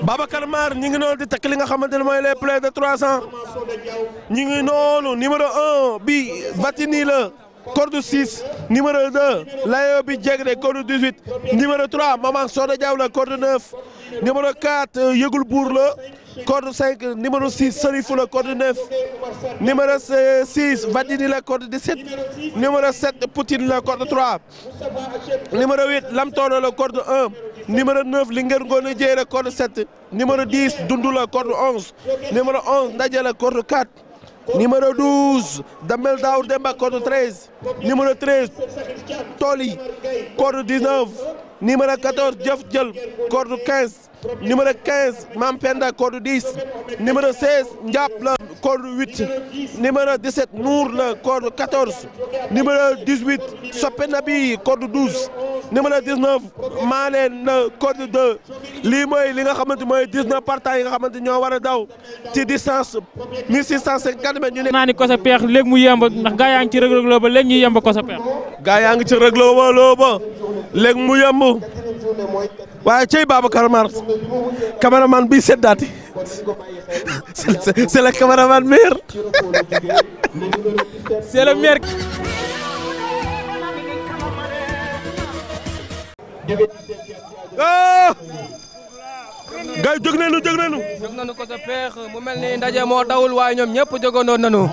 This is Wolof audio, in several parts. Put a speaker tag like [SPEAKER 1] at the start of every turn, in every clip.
[SPEAKER 1] Babacar Mar ñi ngi noonu di takk li nga xamante ne mooy les plus de 300 ñi ngi noonu numéro 1 bi Vatini la corde 6 numéro 2 Layo bi Jegre corde 18 numéro 3 Maman Soda Diaw la corde 9 numéro 4 Yëgul Buur la corde 5 numéro 6 Serifou la corde 9 numéro 6 Vadini la corde 17 numéro 7 Poutine la corde 3 numéro 8 Lamtoro la corde 1 numéro 9 Linguère Ngone Dieye la corde 7 numéro 10 Dundu la corde 11 numéro 11 Ndaje la corde 4 numéro 12 Damel Daour Demba corde 13 numéro 13 Toli corde 19 numéro 14 Diouf Diel corde 15 numéro 15 Mampenda corde 10 numéro 16 Ndiap la corde 8 numéro 17 Nour la corde 14 numéro 18 Soppe Nabi corde 12 numéro 19 Manen la corde 2 lii mooy li nga xamante mooy 19 partants yi nga xamante ñoo war a daw ci distance 1650 mètres ñu ne
[SPEAKER 2] naa ni Kosa Peex léegi mu yemb ndax gaa yaa ngi ci Reug Reug ba léegi ñuy yemb Kosa Peex
[SPEAKER 1] gaa yaa ngi ci Reug Reug ba léegi mu yemb waaye cey Babacar Mar cameraman bi seddaati c'est le cameraman meilleur
[SPEAKER 2] c'est le meilleur.
[SPEAKER 1] gars yi jóg nañu
[SPEAKER 3] Kosa Peex mu mel ni ndaje moo dawul waaye ñoom ñëpp jógandoon nañu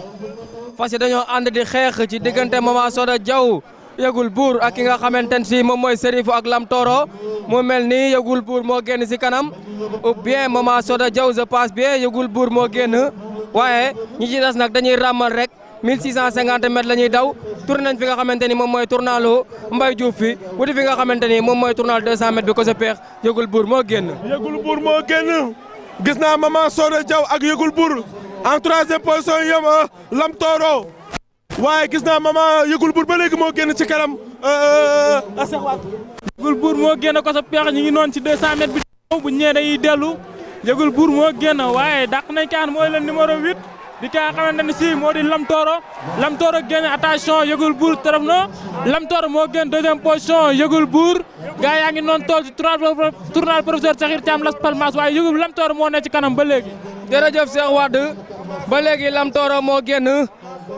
[SPEAKER 3] fas yi dañoo ànd di xeex ci diggante Maman Soda Diaw Yëgul Buur ak ki nga xamante ne si moom mooy Serifou ak Lamtoro mu mel ni Yëgul Buur moo génn si kanam ou bien Maman Soda Diaw je passe bien Yëgul Buur moo génn waaye ñi ci des nag dañuy ràmmal rek 1650 mètres la ñuy daw tourné nañ fi nga xamante ni moom mooy tournalu Mbaye Diouf fi wuti fi nga xamante ni moom mooy tournal 200 mètres bi Kosa Peex Yëgul Buur moo génn.
[SPEAKER 1] Yëgul Buur moo génn gis naa Maman Soda Diaw ak Yëgul Buur en troisième position yem Lamtoro waaye gis naa Maman Yëgul Buur ba léegi moo génn ci kanam
[SPEAKER 2] Yëgul Buur moo génn Kosa Peex ñu ngi noonu ci 200 mètres bi bu ñëwee dañuy dellu Yëgul Buur moo génn waaye dàq nañ kaan mooy le numéro 8 di ka xamante ne si moo di Lamtoro génn attention Yëgul Buur tërëf na Lamtoro moo génn deuxième position Yëgul Buur gaa yaa ngi noonu tool ci tournal professeur Sakhir Thiam Las Palmas waaye Yëgul Lamtoro moo ne ci kanam ba léegi.
[SPEAKER 3] jërëjëf Cheikh Wade ba léegi Lamtoro moo génn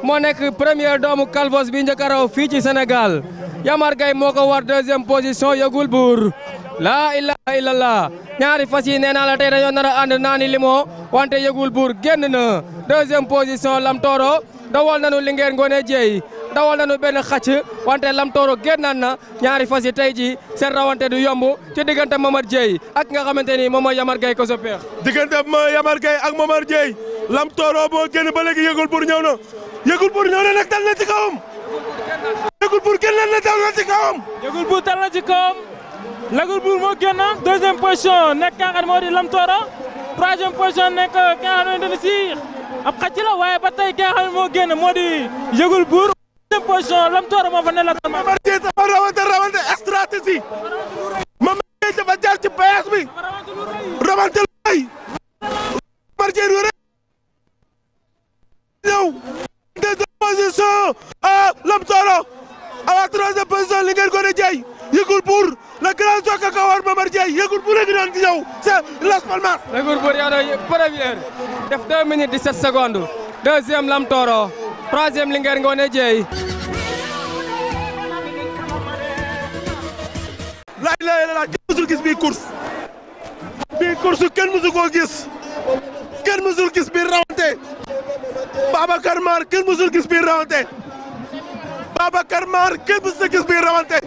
[SPEAKER 3] moo nekk premier doomu Calvos bi njëkk a raw fii ci Sénégal Yamar Gaye moo ko war deuxième position Yëgul Buur laa ilaha illallah ñaari fas yi nee naa la tey dañoo nar a ànd naani limo wante Yëgul Buur génn na deuxième position Lamtoro dawal nañu Linguère Ngone Dieye dawal nañu benn xacc wante Lamtoro génnaat na ñaari fas yi tey ji seen rawante du yomb ci diggante Mamar Dieye ak nga xamante ni moom mooy Yamar Gaye Kosa Peex
[SPEAKER 1] diggante Yamar Gaye ak Mamar Dieye Lamtoro moo génn ba léegi Yëgul Buur ñëw na Yëgul Buur ñëw na nag dal na ci kawam Yëgul Buur génn na dal na ci kawam
[SPEAKER 2] Yëgul Buur dal na ci kawam Yëgul Buur moo génn deuxième position nekk ka nga xam moo di Lamtoro troisième position nekk ka nga xamante ne si ab xacc la waaye ba tey ka nga xam ne moo génn moo di Yëgul Buur deuxième position Lamtoro moo fa ne la
[SPEAKER 1] Mamar Dieye dafa rawante stratégie Mamar Dieye dafa jaar ci péage bi rawante lu rëy Mamar Dieye lu rëy ñëw deuxième position Lamtoro à la troisième position Linguère Ngone Dieye Yëgul Buur le grand soka ka war Mamar Dieye Yëgul Buur ngi doon di ñëw c'est Las Palmas
[SPEAKER 3] Yëgul Buur yow na première def 2 minutes 17 secondes deuxième Lamtoro troisième Linguère Ngone Dieye
[SPEAKER 1] la kenn musul gis bii course kenn musul koo gis kenn musul gis bii rawante Babacar Mar kenn musul gis bii rawante Babacar Mar kenn musul gis bii rawante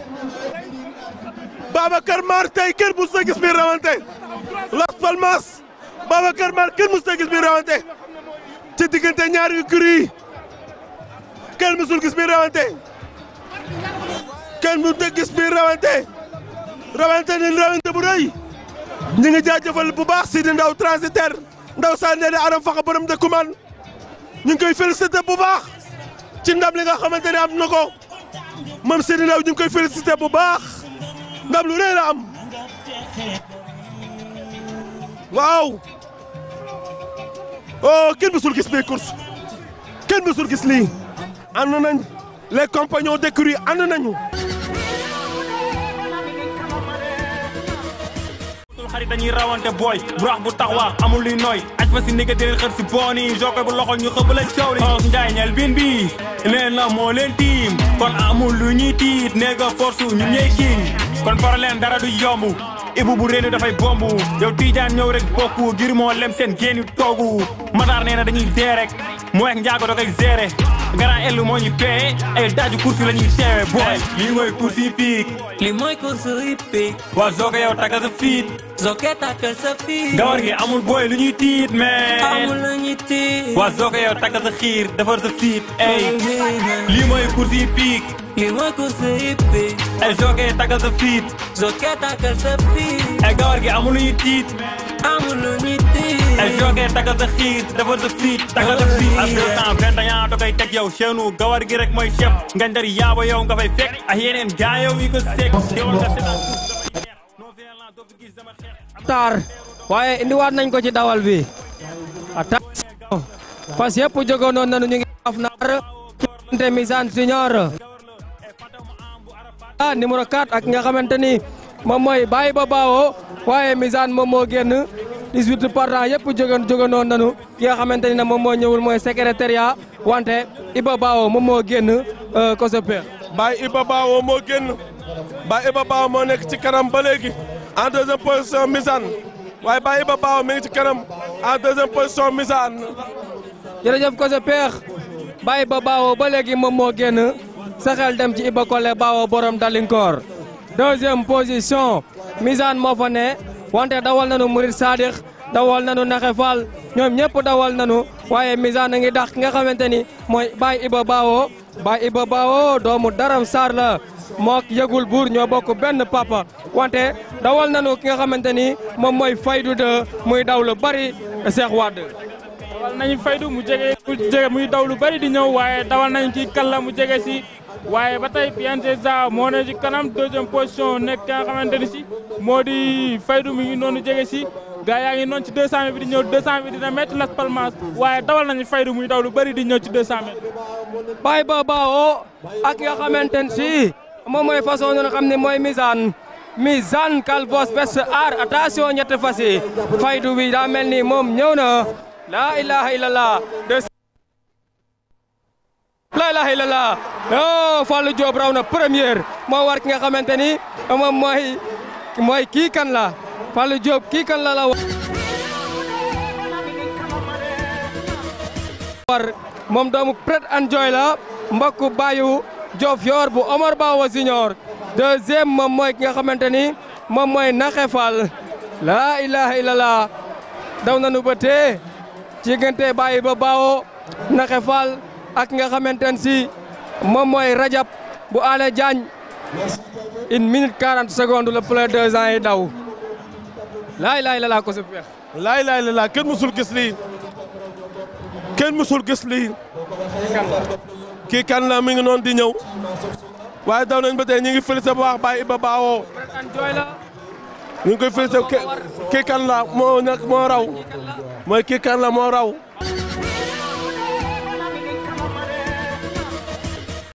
[SPEAKER 1] Babacar Mar tey kenn musul gis bii rawante Las Palmas Babacar Mar kenn musul gis bii rawante ci diggante ñaari écuries yi kenn musul gis bii rawante kenn musul gis bii rawante ni rawante bu rëy ñi ngi jaajëfal bu baax Sidi Ndaw transitaire Ndaw sa nee aram faxa borom de kuman ñu ngi koy félicité bu baax ci ndam li nga xamante ne am na ko moom Sidi Ndaw ñu ngi koy félicité bu baax ndam lu rëy la am waaw oh kenn mësul gis bii course kenn mësul gis lii ànd nañ les compagnons d'écurie ànd nañu
[SPEAKER 4] xarit dañuy rawante booy burax bu taxawaa amul luy nooy aj fa si nigga di leen xër si boon yi jokke bu loxol ñu xëpp lañ coow li Ouz Ndiaye ñel bin bi leen la moo leen tiim kon amul lu ñuy tiit néega force ñu ñey kiiñ kon problème dara du yomb Ibu bu réew dafay bombu yow Tidiane ñëw rek bokku ngir moo lem seen génn toogu Matar nee na dañuy dee rek mu ek njaago da koy gérer Grand Elou moo ñu pee ay daaju course la ñuy teewe booy lii mooy course yi piik
[SPEAKER 5] li mooy course yi piik
[SPEAKER 4] waa Zoké yow takkal sa fiit
[SPEAKER 5] Zoké takkal sa fiit
[SPEAKER 4] gawar gi amul booy lu ñuy tiit mais
[SPEAKER 5] amul lu ñuy tiit
[SPEAKER 4] waa Zoké yow takkal sa xiir defar sa fiit ay lii mooy course yi piik
[SPEAKER 5] li mooy course yi piik
[SPEAKER 4] ay Zoké takkal sa fiit
[SPEAKER 5] Zoké takkal sa fiit
[SPEAKER 4] ay gawar gi amul lu ñuy tiit
[SPEAKER 5] amul lu ñuy tiit
[SPEAKER 4] ay Zoké takkal sa xiir defar sa fiit takkal sa fiit ak 221 da koy teg yow cheenu gawar gi rek mooy chef nga ndari yaaba yow nga fay fekk ak yeneen gaa yow yi ko seek yow nga seetaan
[SPEAKER 3] tar waaye indiwaat nañ ko ci dawal bi attention fas yëpp jógoon nañu ñu ngi af naar te Misaan Junior numéro 4 ak nga xamante ni moom mooy Baye Ba Bawo waaye Misaan moom moo génn 18 partants yëpp jógoon nañu ki nga xamante ni moom moo ñëwul mooy secrétariat wante Iba Bawo moom moo génn ko sa père
[SPEAKER 1] Baye Iba Bawo moo génn Baye Iba Bawo moo nekk ci kanam ba léegi en deuxième position Misaan waaye Baye Iba Bawo mi ngi ci kanam en deuxième position Misaan.
[SPEAKER 3] jërëjëf ko sa père Baye Iba Bawo ba léegi moom moo génn sa xel dem ci Iba Collé Bawo borom Dalinkoor deuxième position Misaan moo fa ne wante dawal nañu Murid Sadikh dawal nañu Naxe Fall ñoom ñëpp dawal nañu waaye Misaan a ngi dax ki nga xamante ni mooy Baye Iba Bawo Baye Iba Bawo doomu Daram Sarr la mook yëgul buur ñoo bokk benn papa wante dawal nañu ki nga xamante ni moom mooy Faydu de muy daw lu bari Cheikh Wade
[SPEAKER 2] dawal nañu Faydu mu jege muy daw lu bari di ñëw waaye dawal nañu ci kalla mu jege si waaye ba tey Pianeza moo ne ci kanam deuxième position nekk nga xamante ni si moo di Faydu mi ngi noonu jege si gaa yaa ngi noonu ci 200 bi di ñëw 200 bi dina métti Las Palmas waaye dawal nañu Faydu muy daw lu bari di ñëw ci 200 mètres.
[SPEAKER 3] Baye Ba Bawo ak nga xamante ne si moom mooy façon nga xam ne mooy Misaan Calvos Best Art attention ñetti fas yi Faydu bi daa mel ni moom ñëw na la ilaha illallah la ilaha illallah oh Fallou Diop raw na première moo war ki nga xamante ni moom mooy kii kan la Fallou Diop kii kan la war moom doomu Pret and Joy la mbokku bayu Diofior bu Omar Bawo Junior deuxième moom mooy ki nga xamante ni moom mooy Naxe Fall la ilaha illallah daw nañu ba tee ci diggante Baye Ba Bawo Naxe Fall ak nga xamante ne si moom mooy Rajab bu Ale Diagne 1 minute 40 secondes le plus 2 ans yi daw laa ilaaha illallaah ko sa peex
[SPEAKER 1] laa ilaaha illallaah kenn musul gis lii kenn musul gis lii kii kan la mi ngi noonu di ñëw waaye daw nañ ba tey ñu ngi félicité bu baax Baye Iba Bawo ñu ngi koy félicité kii kan la moo raw mooy kii kan la moo raw